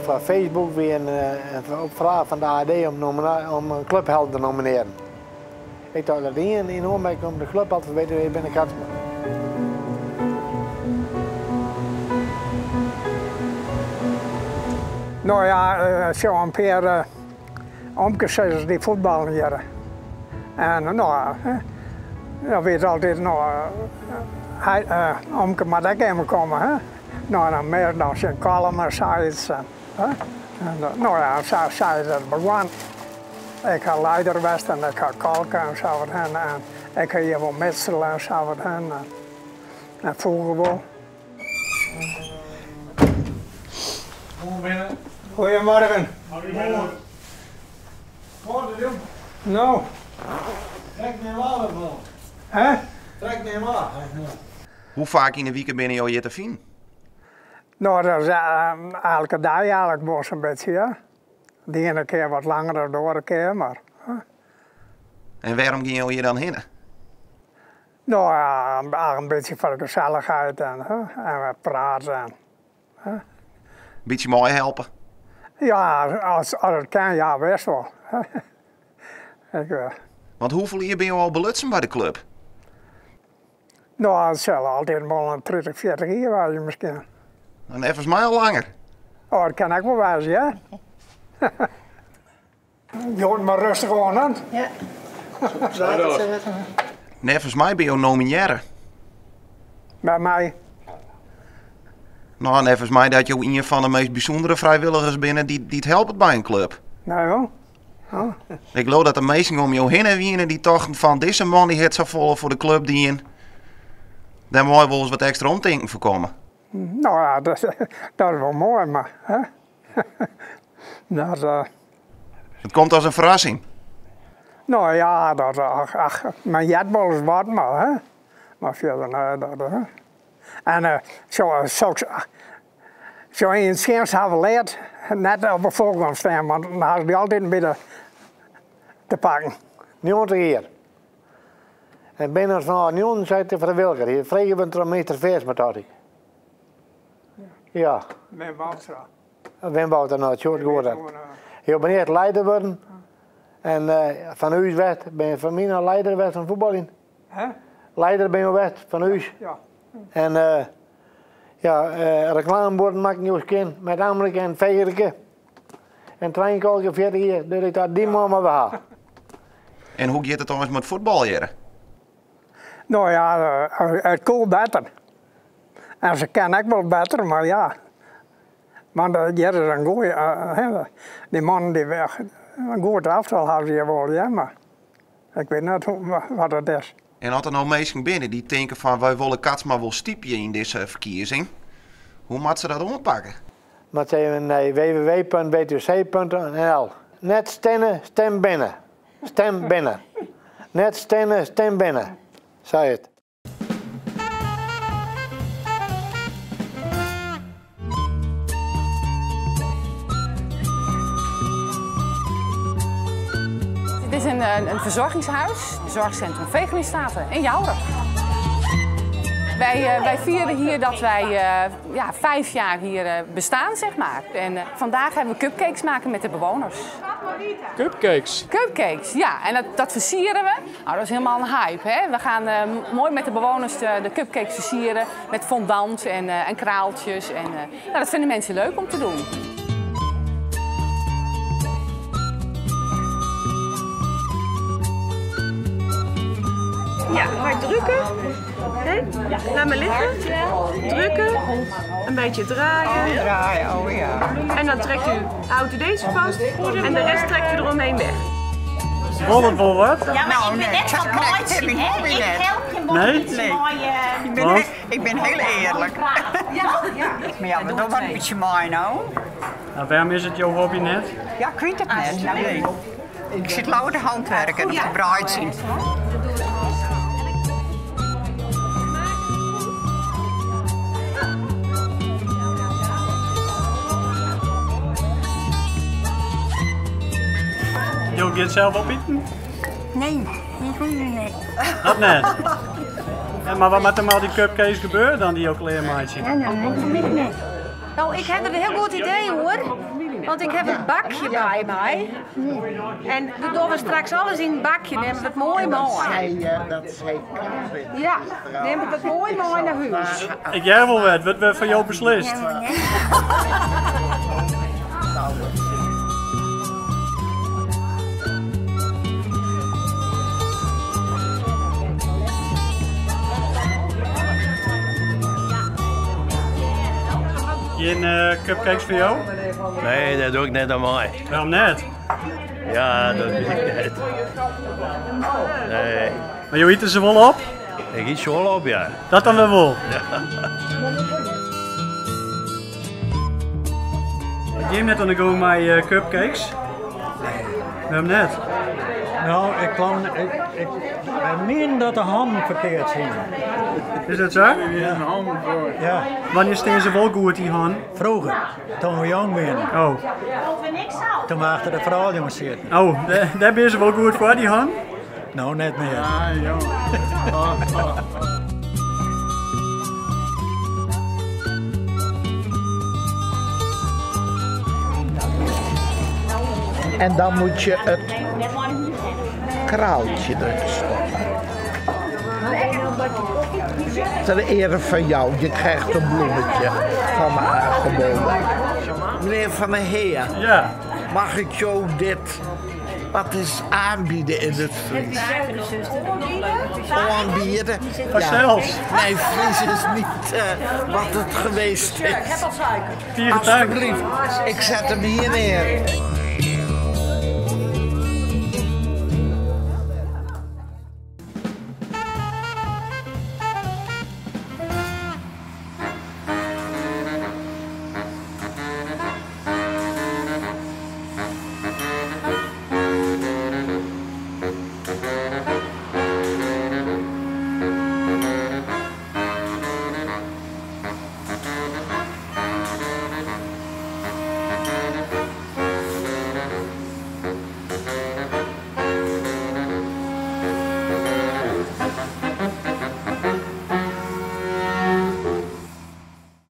Foar Facebook wie in opfraach fan de AD om in klupheld te nominearjen. Ik tocht dat ien yn oanmerking om de klupheld fan WTW Binne Katsma. No ja, sjoch in pear omkesizzers dy't fuotballen hjirre. En no, dan wie it altyd, no, omke moat ek even komme, hè. No, dan mear dan syn kollum en sayts. En no ja, sa is it begûn. Ik ha leider west en ik ha kolke en sa wat hinne. En ik ha hjir wol mitsele en sa wat hinne. En froeger wol. Moarn binne. Goeiemorgen. Goeiemorgen. Goeiemorgen. No. Trek me maar op. Hè? Trek me maar. Hoe faak yn 'e wike binne jo hjir te finen? No, dat is elke dei eigentlik wol sa'n bytsje, ja. De iene kear wat langer dan de oare kear, mar. En wêrom gean jo hjir dan hinne? No ja, in bytsje foar de gesellichheid en en praten en. Bytsje meihelpe? Ja, as it kin, ja, bêst wol. Ik. Want hoefolle jier binne jo al belutsen by de klup? No, it sil altyd wol in 30, 40 jier wêze miskien. En neffens my al langer. Oh, dat kin ek wol wêze, ja. Jo mar rêstich oan, hè? Ja. Neffens my binne jo nominearre. By my? No, neffens my dat jo ien fan de meast bysûndere frijwilligers binne dy't helpt by in klup. Nou ja. Oh. Ik leau dat der minsken om jo hinne wiene dy't tochten fan dizze man dy hat safolle foar de klup dien. Dêr mei wolris wat ekstra omtinken foar komme. No ja, dat, dat is wol moai, mar hè? dat, uh... It komt as in ferrassing. No ja, dat, ach, ach, men heart wolris wat, mar hè? Mar fierder nee, dat, hè? En uh, so, soks, so yn it tsjinst hawwe leard, net op de foargrûn stean, want dan ha se dy altyd by de te pakken. 90 jier. En bin as fanôf 69 frijwilliger. Hjir frege we troch meester Veersma, tocht ik. Ja. Wim Woudstra. Wim Wouter, no, it sjocht goed uit. Jo binne earst leider wurden. En fan ús west, bin je fan myn leider west fan fuotbaljen? Hè? Leider bin jo west fan ús. Ja. En ja, reklamebuorden makken jo skjin met amrike en fegerike. En treinkolke 40 jier, dus ik tocht dy man moatte we ha. En hoe giet it eins mei it fuotbal hjir? No ja, it koe better. En se kin ek wol better, mar ja. Want hjir is in goeie, dy mannen dy in goed elftal hawwe se hjir wol, ja, mar ik wit net wat it is. En as der no minsken binne dy't tinke fan wy wolle Katsma wol stypje yn dizze ferkiezing, hoe moatte se dat oanpakke? Moat se even nei www.wtc.nl. Net stinne, stim binne. Stim binne. Net stinne, stim binne. Sei it. Dit is een, een verzorgingshuis, zorgcentrum Vegelinsstate in Joure. Wij, wij vieren hier dat wij ja, 5 jaar hier bestaan, zeg maar. En vandaag hebben we cupcakes maken met de bewoners. Cupcakes? Cupcakes, ja. En dat, dat versieren we. Nou, dat is helemaal een hype, hè? We gaan mooi met de bewoners de, de cupcakes versieren met fondant en, en kraaltjes. En, nou, dat vinden mensen leuk om te doen. Ja, hard drukken. Hè? Laat maar liggen. Drukken. Een beetje draaien. Draaien, oh ja. En dan trekt u, houdt u deze vast en de rest trekt u eromheen weg. Wol it wol wat? Ja, maar ik ben net van het hè? Ik help je Nee? Nee. Ik ben, ik ben heel eerlijk. Ja. Maar ja, we doen wat een beetje mooi nou. Nou, wêrom is it jo hobby net? Ja, ik weet het net. Nee. Ik zit louter handwerken op de bruid. Jo giet sels opiten? Nee, ik doe het net. Dat net? Ja, mar wat moat der mei al dy cupcakes gebeure dan dy't jo klearmeitsje? Ja, nou, dat weet ik net. No, ik ha der in hiel goed idee oer. Want ik heb het bakje bij mij. En dan doen we straks alles in het bakje. Nemen we het mooi mooi. Dat zei Karin. Ja, nemen we het mooi mooi naar huis. Ik jij wel wat, wat werd van jou beslist? Geen cupcakes voor jou? Nee, dat doe ik net aan mij. Waarom net? Ja, dat weet ik net. Nee. Maar je eet ze wel op? Ik eet ze wel op, ja. Dat dan weer wel? Ja. Ik heb net aan de gang met cupcakes. Nee. Waarom net? Nou, ik kwam, ik meen dat de handen verkeerd zijn. Is dat zo? Ja. Ja. Wanneer staan ze wel goed, die hand? Vroeger, toen we jong waren. Oh. Toen we achter de vrouwjongens zitten. Oh, daar ben ze wel goed voor, die hand? Nou, net meer. Ah, jongen. En dan moet je het kraaltje erin stoppen. Ter ere van jou, je krijgt een bloemetje van me aangeboden. Meneer Van der Heer, ja. Mag ik jou dit wat is aanbieden in het Fries? Aanbieden? Vanzelfs. Nee, Fries is niet wat het geweest is. Ik heb al suiker. Alsjeblieft, ik zet hem hier neer.